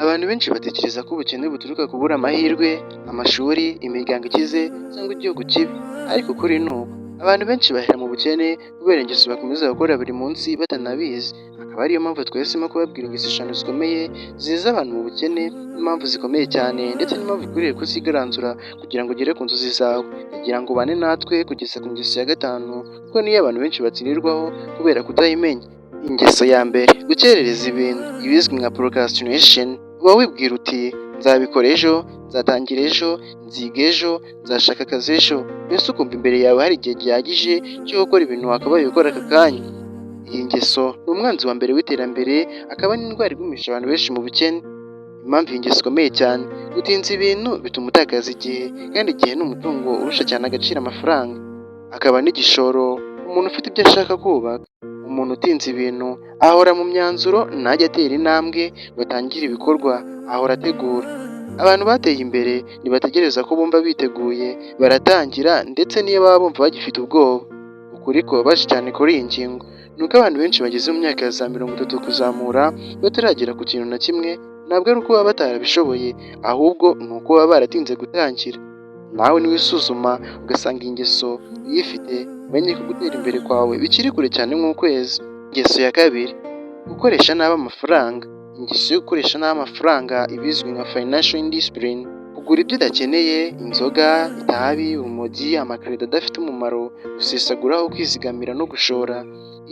Abantu benshi batekereza ko ubukene buturuka kubura amahirwe, amashuri, imiryango ikize cyangwa igihugu kibi, ariko ukuri ni uku, abantu benshi bahera mu bukene kubera ingeso bakomeza gukora buri munsi batanabizi, akaba ariyo mpamvu twahisemo kubabwira ingeso eshanu zikomeye ziza abantu mu bukene n'impamvu zikomeye cyane ndetse n'impamvu ukwiriye kuzigaranzura kugira ngo ugere ku nzozi zawe, kugira ngo ubane natwe kugeza ku ngeso ya gatanu kuko niyo abantu benshi batsindirwaho kubera kutayimenya. Ingeso ya mbere: gukerereza ibintu, ibizwi nka procrastination. Uba wibwira uti nzabikora ejo, nzatangira ejo, nziga ejo, nzashaka akazi ejo, mbese ukumva imbere yawe hari igihe gihagije cyo gukora ibintu wakabaye ukora aka kanya. Iyi ngeso ni umwanzi wa mbere w'iterambere, akaba n'indwara igumisha abantu benshi mu bukene. Impamvu iyi ngeso ikomeye cyane: gutinza ibintu bituma utakaza igihe, kandi igihe ni umutungo urusha cyane agaciro amafaranga, akaba n'igishoro umuntu ufite ibyo ashaka kubaka. Umuntu utinza ibintu ahora mu myanzuro, ntajya atera intambwe ngo atangire ibikorwa, ahora ategura. Abantu bateye imbere ntibategereza ko bumva biteguye, baratangira ndetse n'iyo baba bumva bagifite ubwoba. Ukuri kubabaje cyane kuri iyi ngingo ni uko abantu benshi bageze mu myaka ya za 30 kuzamura bataragera ku kintu na kimwe, ntabwo ari uko baba batarabishoboye, ahubwo ni uko baba baratinze gutangira. Nawe niwisuzuma ugasanga iyi ngeso uyifite, umenye ko gutera imbere kwawe bikiri kure cyane nk'ukwezi. Ingeso ya kabiri: gukoresha nabi amafaranga. Ingeso yo gukoresha nabi amafaranga, ibizwi nka financial indiscipline, kugura ibyo udakeneye, inzoga, itabi, urumogi, amakarito adafite umumaro, gusesagura aho kwizigamira no gushora.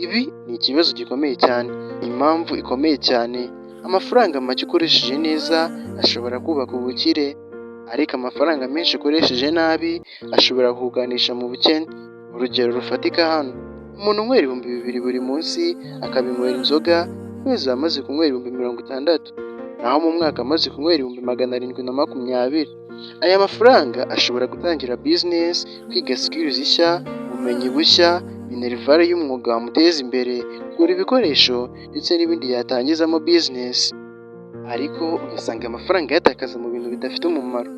Ibi ni ikibazo gikomeye cyane. Impamvu ikomeye cyane: amafaranga make ukoresheje neza ashobora kubaka ubukire, ariko amafaranga menshi ukoresheje nabi ashobora kukuganisha mu bukene. Urugero rufatika hano: umuntu unywera 2000 buri munsi akabinywera inzoga, ku kwezi aba amaze kunywera 60,000, naho mu mwaka amaze kunywera 720,000. Aya mafaranga ashobora gutangira business, kwiga skills nshya, ubumenyi bushya, minerval y'umwuga wamuteza imbere, kugura ibikoresho ndetse n'ibindi yatangizamo business, ariko ugasanga amafaranga ayatakaza mu bintu bidafite umumaro.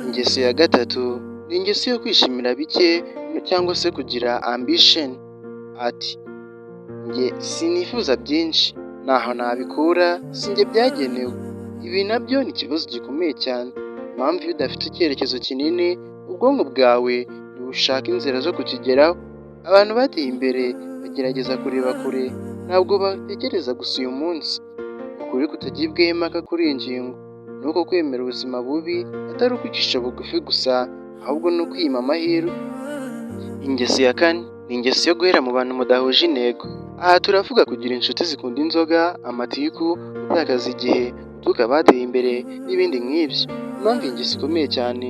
Ingeso ya gatatu ni ingeso yo kwishimira bike cyangwa se kugira ambition. Ati njye sinifuza byinshi, ntaho nabikura, sinjye byagenewe. Ibi nabyo ni ikibazo gikomeye cyane. Impamvu: iyo udafite icyerekezo kinini, ubwonko bwawe ntibushaka inzira zo kukigeraho. Abantu bateye imbere bagerageza kureba kure, ntabwo batekereza gusa uyu munsi. Ukuri kutagibwaho impaka kuri iyi ngingo ni uko kwemera ubuzima bubi atari ukwicisha bugufi gusa, ahubwo ni ukwiyima amahirwe. Ingeso ya kane ni ingeso yo guhera mu bantu mudahuje intego. Aha turavuga kugira inshuti zikunda inzoga, amatiku, gutakaza igihe, gutuka abateye imbere n'ibindi nk'ibyo. Impamvu iyi ngeso ikomeye cyane: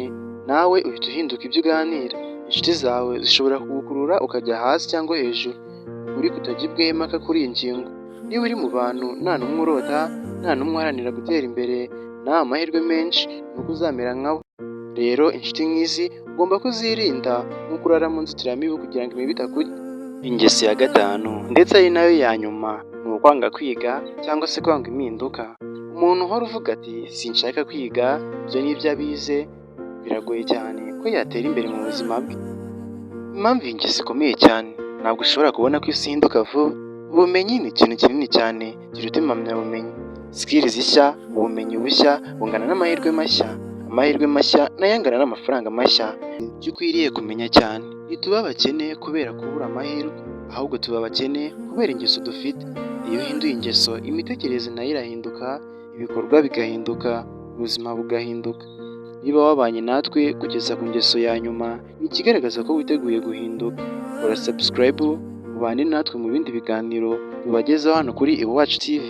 nawe uhita uhinduka ibyo uganira. Inshuti zawe zishobora kugukurura ukajya hasi cyangwa hejuru. Ukuri kutagibwaho impaka kuri iyi ngingo: niba uri mu bantu nta n'umwe urota, nta n'umwe uharanira gutera imbere, nawe amahirwe menshi ni uko uzamera nkabo. Rero inshuti nk'izi ugomba kuzirinda nk'uko urara mu nzitiramibu kugira ngo imibu itakurya. Ingeso ya gatanu ndetse ari nayo ya nyuma ni ukwanga kwiga cyangwa se kwanga impinduka. Umuntu uhora uvuga ati sinshaka kwiga, ibyo ni iby'abize, biragoye cyane ko yatera imbere mu buzima bwe. Impamvu iyi ngeso ikomeye cyane: ntabwo ushobora kubona ko isi ihinduka vuba. Ubumenyi ni ikintu kinini cyane kiruta impamyabumenyi. Skills nshya, ubumenyi bushya bungana n'amahirwe mashya, amahirwe mashya nayo angana n'amafaranga mashya. Icyo ukwiriye kumenya cyane: ntituba abakene kubera kubura amahirwe, ahubwo tuba abakene kubera ingeso dufite. Iyo uhinduye ingeso, imitekerereze nayo irahinduka, ibikorwa bigahinduka, ubuzima bugahinduka. Niba wabanye natwe kugeza ku ngeso ya nyuma, ni ikigaragaza ko witeguye guhinduka. Kora subscribe ubane natwe mu bindi biganiro tubagezaho hano kuri Iwacu TV.